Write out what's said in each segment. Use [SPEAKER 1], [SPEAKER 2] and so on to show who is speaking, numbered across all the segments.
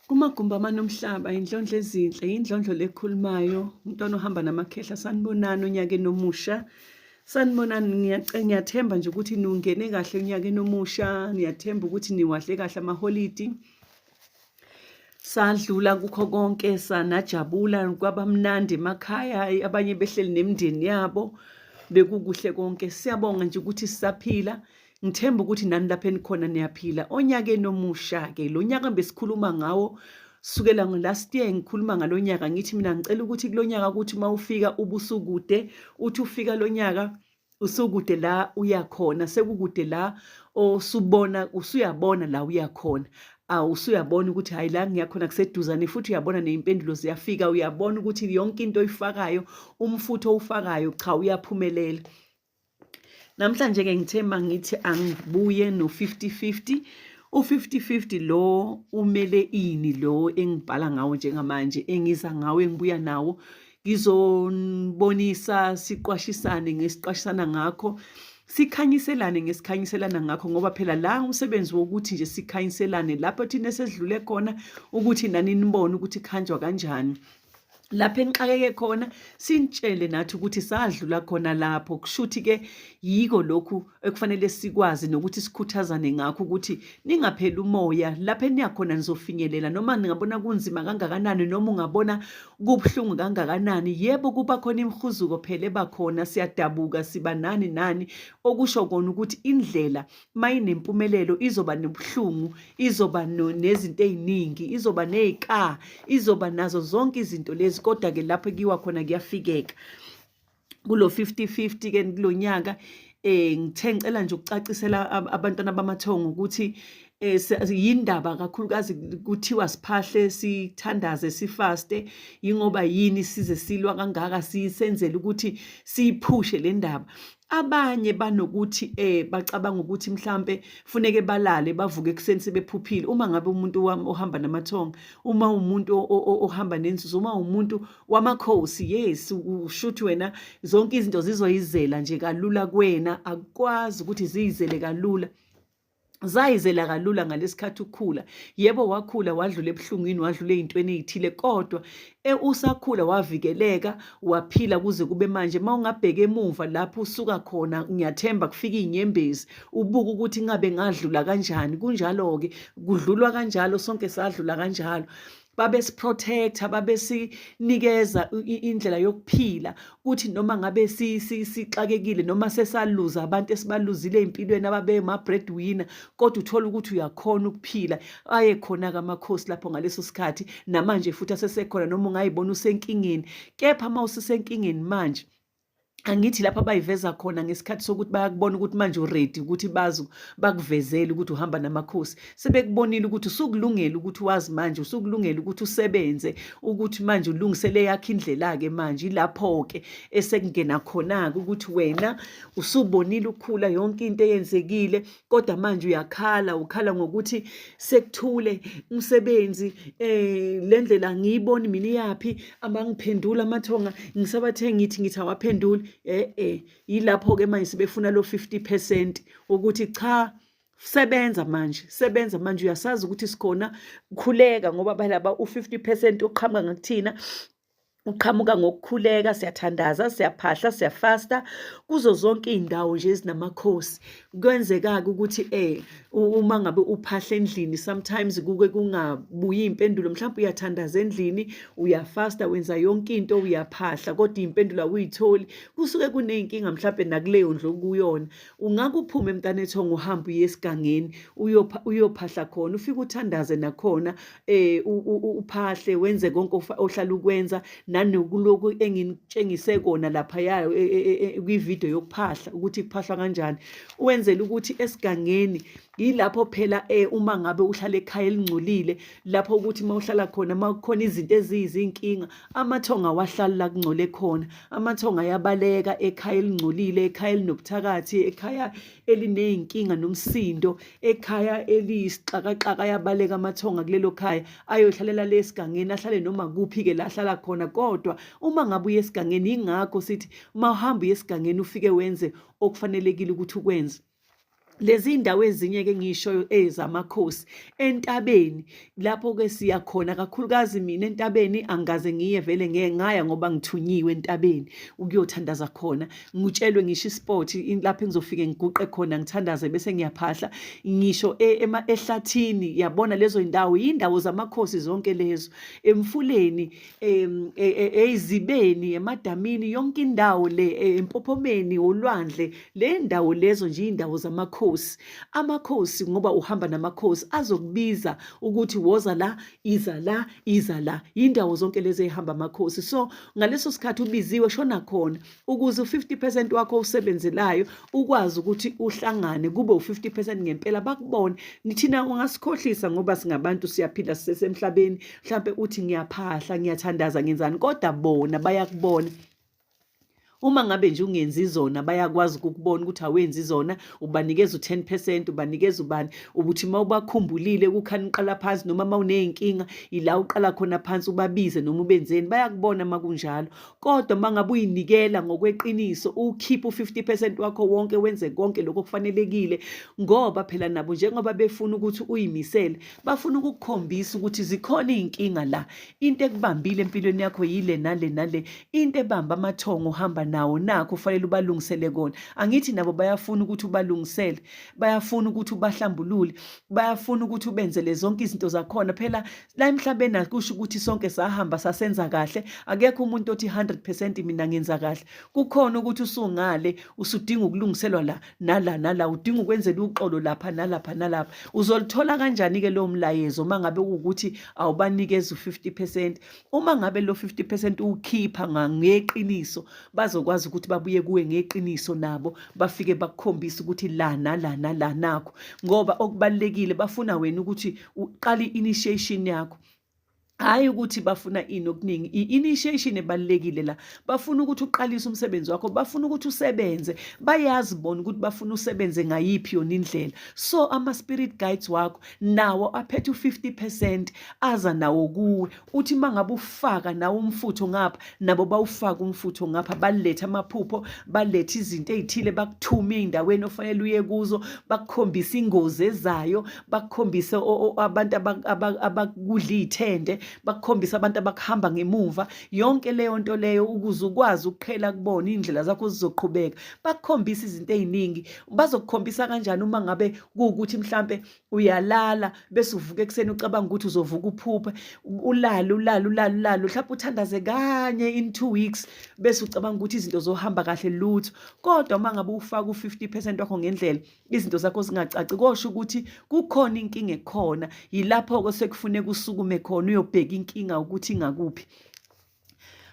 [SPEAKER 1] Kumagumbi amane omhlaba, yindlondlo ezinhle, yindlondlo lekhulumayo, umntwana ohamba namakhehla, sanibonani onyakeni omusha. Sanibonani, ngiyathemba nje ukuthi niwungene kahle onyakeni omusha, ngiyathemba ukuthi niwadle kahle amaholidi. Sadlula kukho konke sanajabula kwabamnandi emakhaya, abanye behleli nemindeni yabo, bekukuhle konke. Siyabonga nje ukuthi sisaphila. Ngithemba ukuthi nani lapho enikhona niyaphila. Onyakeni omusha-ke, lo nyaka besikhuluma ngawo sukela ngo-last year ngikhuluma ngalo nyaka ngithi mina ngicela ukuthi kulo nyaka ukuthi uma ufika ubusukude uthi ufika lo nyaka usukude la uya khona sekukude la osubona usuyabona la uya khona usuyabona ukuthi hayi la ngiyakhona kuseduzane futhi uyabona ney'mpendulo ziyafika uyabona ukuthi yonke into oyifakayo umfutho owufakayo cha uyaphumelela. Namhlanje ke ngithe mangithi angibuye no 50-50. U-50-50 lo umele ini lo engibhala ngawo njengamanje engiza ngawo engibuya nawo ngizonibonisa siqwashisane ngesiqwashisana ngakho sikhanyiselane ngesikhanyiselana ngakho ngoba phela la umsebenzi wokuthi nje sikhanyiselane lapho thina esedlule khona ukuthi nani nibone ukuthi kuhanjwa kanjani lapho enixakeke khona sinitshele nathi ukuthi sadlula khona lapho kushuthi ke yiko lokhu ekufanele sikwazi nokuthi sikhuthazane ngakho ukuthi ningapheli umoya lapho eniyakhona nizofinyelela noma ningabona kunzima kangakanani noma ungabona kubuhlungu kangakanani yebo kuba khona imihuzuko phela ebakhona siyadabuka siba nani nani okusho kona ukuthi indlela mayinempumelelo izoba nobuhlungu izoba nezinto eziningi izoba nezika izoba nazo zonke izinto lezi kodwa ke lapho kuyiwa khona kuyafikeka kulo 50-50 ke kulonyaka eh ngithe ngicela nje ukucacisela abantwana bamathongo ukuthi eh yindaba kakhulukazi kuthiwa siphahle sithandaze sifaste yingoba yini size silwa kangaka sisenzele ukuthi siyiphushe le ndaba Abanye banokuthi eh bacabanga ukuthi mhlampe funeke balale bavuke ekuseni sebephuphile. Uma ngabe umuntu wami ohamba namathonga, uma umuntu ohamba nenzuzo, uma umuntu wamakhosi, yes, ushuthi wena zonke izinto zizoyizela nje kalula kuwena, akukwazi ukuthi ziyizele kalula. Zayizela kalula ngalesikhathi ukhula. Yebo wakhula wadlula ebuhlungwini wadlula ey'ntweni ey'thile kodwa e, usakhula wavikeleka waphila kuze kube manje. Uma ungabheka emuva lapho usuka khona ngiyathemba kufika iy'nyembezi ubuke ukuthi ngabe ngadlula kanjani. Kunjalo-ke kudlulwa kanjalo sonke sadlula kanjalo. Babesiprotector babesinikeza indlela yokuphila kuthi noma ngabe sixakekile noma sesaluza abantu esibaluzile empilweni ababema-breadwinner kodwa uthole ukuthi uyakhona ukuphila aye khona-ke amakhosi lapho ngaleso sikhathi namanje futhi asesekhona noma ungayibona usenkingeni kepha uma usesenkingeni manje angithi lapha bayiveza khona ngesikhathi sokuthi bayakubona ukuthi manje uready ukuthi bazi bakuvezele ukuthi uhamba namakhosi sebekubonile ukuthi usukulungela ukuthi wazi manje usukulungela ukuthi usebenze ukuthi manje ulungisele yakhe indlela-ke manje ilapho-ke esekungena khona-ke ukuthi wena usubonile ukukhula yonke into eyenzekile kodwa manje uyakhala ukhala ngokuthi sekuthule umsebenzi eh le ndlela ngiyiboni mina iyaphi abangiphendula amathonga ngisabathe ngithi ngithi awaphenduli eh eh yilapho ke manje sebefuna lo 50% ukuthi cha sebenza manje sebenza manje uyasazi ukuthi sikhona khuleka ngoba balaba u50% oqhamuka ngakuthina uqhamuka ngokukhuleka siyathandaza siyaphahla siyafasta kuzo zonke iy'ndawo nje ezinamakhosi kwenzeka-ke ukuthi uma ngabe uphahla endlini sometimes kuke kungabuyi iy'mpendulo mhlawumbe uyathandaza endlini uyafasta wenza yonke into uyaphahla kodwa iy'mpendulo awuyitholi kusuke kuney'nkinga mhlawumbe nakuleyo ndlu okuyona Ungake uphume mntanethongo uhambe uye esigangeni uyophahla khona ufike uthandaze nakhona eh uphahle wenze konke ohlala ukwenza nanokuloku enginitshengise kona lapha yayo e, e, e, kwivideo yokuphahla ukuthi kuphahlwa kanjani wenzele ukuthi esigangeni yilapho phela eh uma ngabe uhlala ekhaya elingcolile lapho ukuthi uma uhlala khona uma kukhona izinto eziyizinkinga Amathonga awahlali la kungcole khona. Amathonga ayabaleka ekhaya elingcolile, ekhaya elinobuthakathi, ekhaya eliney'nkinga nomsindo, ekhaya eliyisixakaxaka ayabaleka amathonga kulelo khaya ayohlalela le esigangeni ahlale noma kuphi-ke la ahlala khona. Kodwa uma ngabe uye esigangeni yingakho sithi uma uhamba uye esigangeni ufike wenze okufanelekile ukuthi ukwenze. Lezi ndawo ezinye ke ngishoyo ezamakhosi entabeni lapho ke siya khona kakhulukazi mina entabeni angikaze ngiye vele ngeke ngaya ngoba ngithunyiwe entabeni ukuyothandaza khona ngitshelwe ngisho isport lapho engizofike ngiguqe khona ngithandaze bese ngiyaphahla ngisho e, ehlathini yabona lezo indawo yindawo zamakhosi zonke lezo emfuleni e, e, eyizibeni emadamini yonke indawo le empophomeni olwandle le ndawo lezo nje indawo zamakhosi amakhosi ngoba uhamba namakhosi azokubiza ukuthi woza la iza la iza la indawo zonke lezi ehamba amakhosi so ngaleso sikhathi ubiziwe shona khona ukuze u-50% wakho usebenzelayo ukwazi ukuthi uhlangane kube u-50% ngempela bakubone thina ungasikhohlisa ngoba singabantu siyaphila sisesemhlabeni mhlampe uthi ngiyaphahla ngiyathandaza ngenzani kodwa bona bayakubona uma ngabe nje ungenzi izona bayakwazi ukukubona ukuthi awenzi izona ubanikeza u-10 percent ubanikeza ubani ukuthi uma ubakhumbulile kukhani uqala phansi noma uma uney'nkinga ila uqala khona phansi ubabize noma ubenzeni bayakubona uma kunjalo Kodwa uma ngabe uyinikela ngokweqiniso ukhiphe u-50% wakho wonke wenze konke lokho okufanelekile ngoba phela nabo njengoba befuna ukuthi uyimisele bafuna ukukukhombisa ukuthi zikhona iy'nkinga la into ekubambile empilweni yakho yile nale nale into ebamba amathongo uhamba nawo nakho ufanele ubalungisele kona angithi nabo bayafuna ukuthi ubalungisele bayafuna ukuthi ubahlambulule bayafuna ukuthi ubenzele zonke izinto zakhona phela La emhlabeni akusho ukuthi sonke sahamba sasenza kahle, akekho umuntu othi 100% mina ngenza kahle. Kukhona ukuthi usungale usudinga ukulungiselwa la nala nala, udinga ukwenzela uxolo lapha nalapha nalapha. Uzolithola kanjani-ke lowo mlayezo uma ngabe kuwukuthi awubanikezi u-50%? Uma ngabe lo 50% uwukhipha ngeqiniso, bazokwazi ukuthi babuye kuwe ngeqiniso nabo bafike bakukhombise ukuthi la nala nala nakho, ngoba okubalulekile bafuna wena ukuthi uqala i-initiation yakho hayi ukuthi bafuna ini okuningi i-initiation ebalulekile la bafuna ukuthi uqalise umsebenzi wakho bafuna ukuthi usebenze bayazi bona ukuthi bafuna usebenze ngayiphi yona indlela so ama-spirit guides wakho nawo aphethe u-50 percent aza nawo kuwe uthi uma ngabe ufaka nawo umfutho ngapha nabo bawufaka umfutho ngapha balethe amaphupho balethe izinto ey'thile bakuthume ey'ndaweni ofanele uye kuzo bakukhombise ingozi ezayo bakukhombise abantu abakudla iy'thende bakukhombise abantu abakuhamba ngemuva yonke leyo nto leyo ukuze ukwazi ukuqhela kubona iy'ndlela zakho zizoqhubeka bakukhombise izinto ey'ningi bazokukhombisa kanjani uma ngabe kuwukuthi mhlampe uyalala bese uvuka ekuseni ucabanga ukuthi uzovuka uphuphe ulale ulale ulale ulale mhlawumbe uthandaze kanye in 2 weeks bese ucabanga ukuthi izinto zohamba kahle lutho kodwa uma ngabe ufaka u-50% wakho ngendlela izinto zakho zingacaci kosho ukuthi kukhona inkinga ekhona yilapho-ke sekufuneka usukume khona uyobheka inkinga ukuthi ingakuphi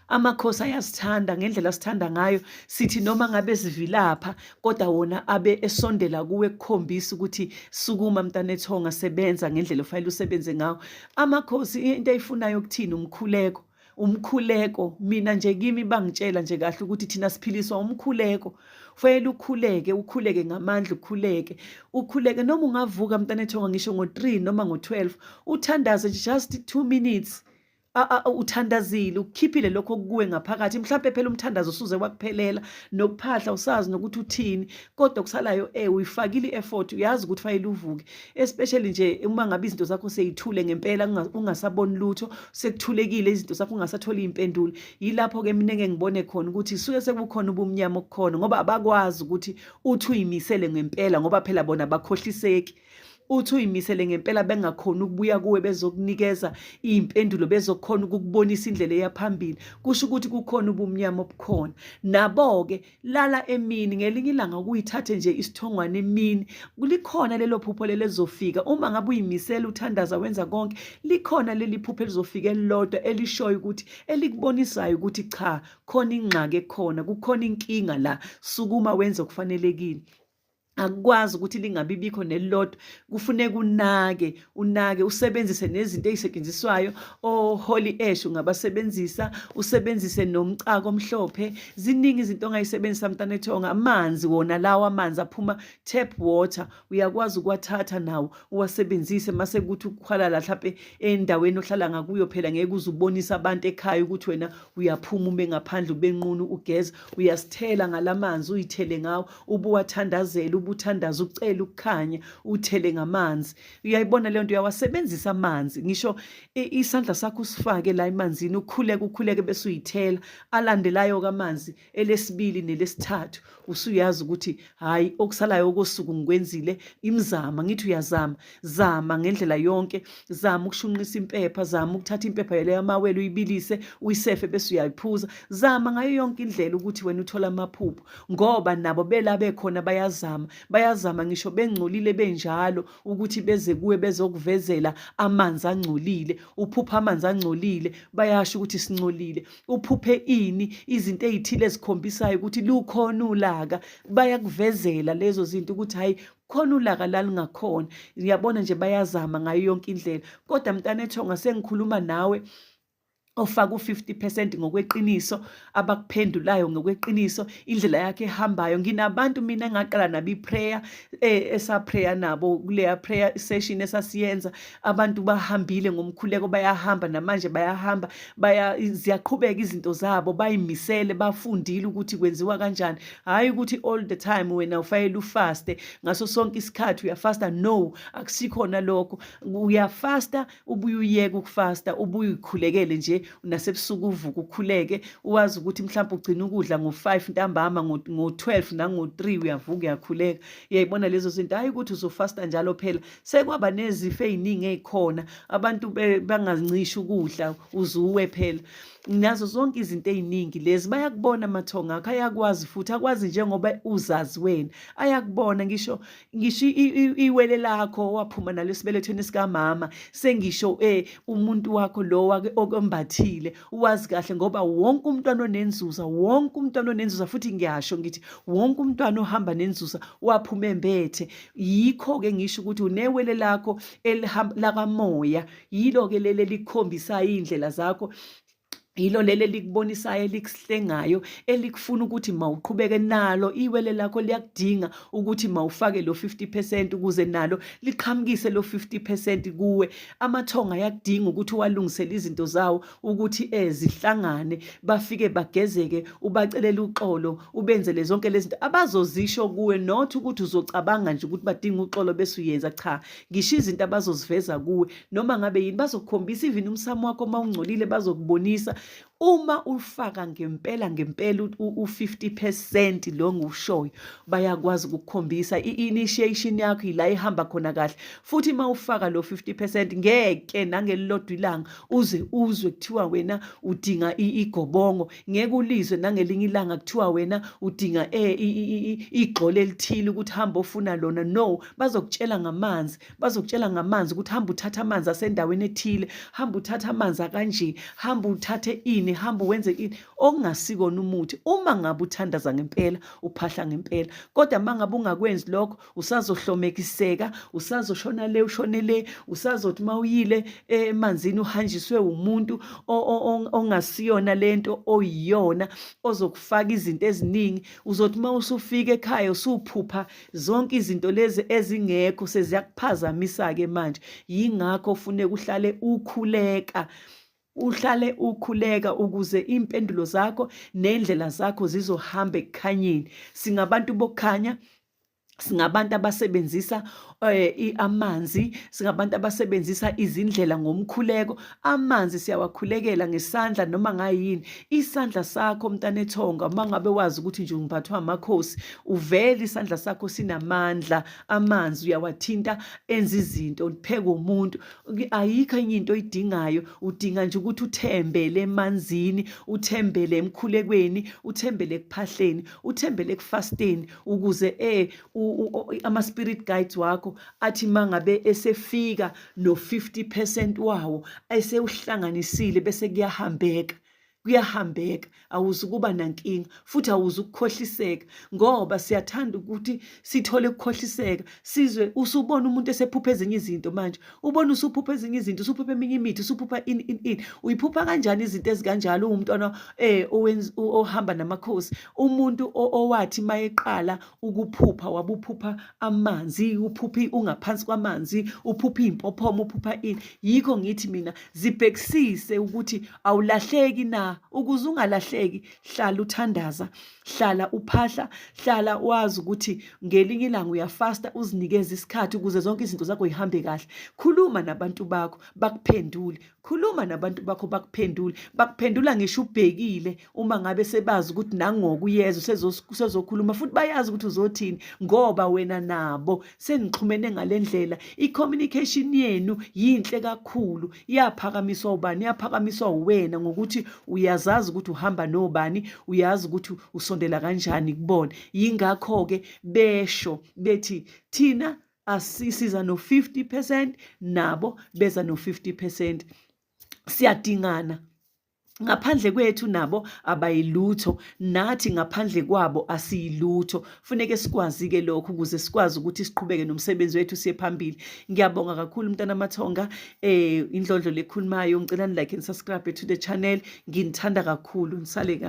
[SPEAKER 1] amakhosi ayasithanda ngendlela sithanda ngayo sithi noma ngabe sivilapha kodwa wona abe esondela kuwe kukhombisa ukuthi sukuma mntanethonga sebenza ngendlela ofanele usebenze ngawo amakhosi into ayifunayo ukuthini umkhuleko umkhuleko mina nje kimi bangitshela nje kahle ukuthi thina siphiliswa umkhuleko fanele ukhuleke ukhuleke ngamandla ukhuleke ukhuleke noma ungavuka mntanethonga ngisho ngo-3 noma ngo-12 uthandaze nje just 2 minutes uthandazile ukukhiphile lokho okukuwe ngaphakathi mhlawumbe phela umthandazo usuze wakuphelela nokuphahla usazi nokuthi uthini kodwa kusalayo uyifakile i-effort uyazi ukuthi fanele uvuke especially nje uma ngabe izinto zakho seyithule ngempela ungasaboni lutho sekuthulekile izinto zakho ungasatholi iy'mpendulo yilapho-ke mina engeke ngibone khona ukuthi suke sekukhona ubumnyama okukhona ngoba abakwazi ukuthi uthi uyimisele ngempela ngoba phela bona bakhohliseki uthi uyimisele ngempela bengakhona ukubuya kuwe bezokunikeza iy'mpendulo bezokhona ukukubonisa indlela eya phambili kusho ukuthi kukhona ubumnyama obukhona nabo-ke lala emini ngelinye ilanga ukuyithathe nje isithongwane emini likhona lelo phupho lelo elizofika uma ngabe uyimisela uthandaza wenza konke likhona leli phupho elizofika elilodwa elishoyo ukuthi elikubonisayo ukuthi cha khona ingxaki ekhona kukhona inkinga la sukuma wenze okufanelekile akukwazi ukuthi lingabi bikho nelilodwa kufuneka unake unake usebenzise nezinto ezisetshenziswayo o-holy ash ungabasebenzisa usebenzise nomcako omhlophe ziningi izinto ongayisebenzisa mntanethonga amanzi wona lawo amanzi aphuma tap water uyakwazi ukuwathatha nawo uwasebenzise mase kuthi ukukhwalala mhlampe endaweni ohlala ngakuyo phela ngeke uze ubonise abantu ekhaya ukuthi wena uyaphuma ume ngaphandle ubenqunu ugeza uyasithela ngalamanzi uyithele ngawo ubuwathandazela. ubuthandaza ucela ukukhanya uthele ngamanzi. Uyayibona leyo nto, uyawasebenzisa amanzi, ngisho isandla sakho usifake la emanzini, ukhuleke ukhuleke bese uyithela. Alandelayo-ke amanzi elesibili nelesithathu, usuyazi ukuthi hhayi, okusalayo okosuku ngikwenzile. Imizama ngithi uyazama, zama ngendlela yonke, zama ukushunqisa impepha, zama ukuthatha impepha yaleyo amawele uyibilise uyisefe bese uyayiphuza. Zama ngayo yonke indlela ukuthi wena uthole amaphupho, ngoba nabo bela bekhona bayazama, bayazama ngisho bengcolile benjalo ukuthi beze kuwe bezokuvezela amanzi angcolile. Uphupha amanzi angcolile, bayasho ukuthi singcolile. Uphuphe ini, izinto ey'thile ezikhombisayo ukuthi lukhona ulaka, bayakuvezela lezo zinto ukuthi hhayi khona ulaka lalingakhona. Uyabona nje, bayazama ngayo yonke indlela. Kodwa mntanethonga, sengikhuluma nawe ofaka u-50% ngokweqiniso, abakuphendulayo ngokweqiniso, indlela yakhe ehambayo. Nginabantu mina engaqala nabo i-prayer, esa-prayer nabo kuleya prayer session esasiyenza. Abantu bahambile ngomkhuleko, bayahamba namanje, bayahamba, baya ziyaqhubeka izinto zabo, bayimisele, bafundile ukuthi kwenziwa kanjani. Hhayi ukuthi all the time wena ufanele ufaste ngaso sonke isikhathi, uyafasta. No, akusikhona lokho. Uyafasta ubuye uyeke ukufasta, ubuye uyikhulekele nje nasebusuku, uvuke ukhuleke, uwazi ukuthi mhlawumbe ugcina ukudla ngo-5 ntambama, ngo-12 nango-3 uyavuka uyakhuleka. Uyayibona lezo zinto? Hhayi ukuthi uzofasta njalo. Phela sekwaba nezifo ey'ningi ey'khona, abantu bangancishi ukudla uzuwe phela nazo zonke izinto ey'ningi lezi. Bayakubona amathongo akho, ayakwazi futhi akwazi njengoba uzazi wena, ayakubona ngisho iwele lakho waphuma nalo esibelethweni sikamama. Sengisho umuntu wakho lo okwembathile, uwazi kahle, ngoba wonke umntwana onenzuza, wonke umntwana onenzuza, futhi ngiyasho ngithi wonke umntwana ohamba nenzuza waphuma embethe. Yikho-ke ngisho ukuthi unewele lakho elihamba lakamoya, yilo-ke leli elikhombisayo iy'ndlela zakho, yilo leli elikubonisayo, elikusihlengayo, elikufuna ukuthi mawuqhubeke nalo. Iwele lakho liyakudinga ukuthi mawufake lo 50% ukuze nalo liqhamukise lo 50% kuwe. Amathonga ayakudinga ukuthi uwalungisele izinto zawo ukuthi zihlangane, bafike bagezeke, ubacelele uxolo, ubenzele zonke lezi zinto abazozisho kuwe, not ukuthi uzocabanga nje ukuthi badinga uxolo bese uyenza. Cha, ngisho izinto abazoziveza kuwe, noma ngabe yini bazokukhombisa, even umsamo wakho uma ungcolile bazokubonisa. Uma ufaka ngempela ngempela u-50% lo ngiwushoyo, bayakwazi ukukukhombisa i-initiation yakho ila ihamba khona kahle. Futhi uma ufaka lo 50%, ngeke nangelilodwa ilanga uze uzwe kuthiwa wena udinga igobongo, ngeke ulizwe nangelinye ilanga kuthiwa wena udinga igxolo elithile ukuthi hamba ofuna lona. No, bazokutshela ngamanzi, bazokutshela ngamanzi ukuthi hamba uthathe amanzi asendaweni ethile, hamba uthathe amanzi akanje, hamba uthathe ini, hamba wenze ini, okungasikona umuthi uma ngabe uthandaza ngempela, uphahla ngempela. Kodwa uma ngabe ungakwenzi lokho, usazohlomekiseka, usazoshona le ushone le, usazothi uma uyile emanzini uhanjiswe umuntu ongasiyona lento oyiyona, ozokufaka izinto eziningi. Uzothi uma usufika ekhaya usuphupha zonke izinto lezi ezingekho, seziyakuphazamisa-ke manje. Yingakho funeka uhlale ukhuleka, uhlale ukhuleka ukuze iy'mpendulo zakho ney'ndlela zakho zizohamba ekukhanyeni. Singabantu bokukhanya, singabantu abasebenzisa amanzi, singabantu abasebenzisa izindlela ngomkhuleko. Amanzi siyawakhulekela ngesandla noma ngayini. Isandla sakho, mntanethonga, uma ngabe wazi ukuthi nje ungiphathwa amakhosi, uvele isandla sakho sinamandla, amanzi uyawathinta enza izinto, upheka umuntu. Ayikho enye into oyidingayo, udinga nje ukuthi uthembele emanzini, uthembele emkhulekweni, uthembele ekuphahleni, uthembele ekufasteni, ukuze ama spirit guides wakho athi mangabe esefika no 50% wawo esewuhlanganisile, bese kuyahambeka, kuyahambeka, awuzukuba nankinga futhi awuzukukhohliseka, ngoba siyathanda ukuthi sithole ukukhohliseka. Sizwe usubona umuntu esephupha ezinye izinto manje, ubona usuphupha ezinye izinto, usuphupha eminye imithi, usuphupha ini ini ini. Uyiphupha kanjani izinto ezikanjalo uwumntwana ohamba namakhosi, umuntu owathi mayeqala ukuphupha wabuphupha amanzi, uphupha ungaphansi kwamanzi, uphupha iy'mpophoma, uphupha ini? Yikho ngithi mina zibhekisise ukuthi awulahleki na. Cha, ukuze ungalahleki hlala uthandaza, hlala uphahla, hlala wazi ukuthi ngelinye ilanga uyafasta uzinikeze isikhathi ukuze zonke izinto zakho zihambe kahle. Khuluma nabantu bakho bakuphendule. Khuluma nabantu bakho bakuphendule. Bakuphendula ngisho ubhekile uma ngabe sebazi ukuthi nangoku uyeza usezokhuluma futhi bayazi ukuthi uzothini ngoba wena nabo senixhumene ngale ndlela. I-communication yenu yinhle kakhulu. Yaphakamiswa ubani? Yaphakamiswa uwena ngokuthi uyazazi ukuthi uhamba nobani, uyazi ukuthi usondela kanjani kubona. Yingakho-ke besho bethi thina asisiza no-50% nabo beza no-50%. Siyadingana. Ngaphandle kwethu nabo abayilutho, nathi ngaphandle kwabo asiyilutho. Funeke sikwazi-ke lokho ukuze sikwazi ukuthi siqhubeke nomsebenzi wethu siye phambili. Ngiyabonga kakhulu mntana Mathonga, indlondlo lekhulumayo. Ngicela ni like and subscribe to the channel. Nginithanda kakhulu, nisale kahle.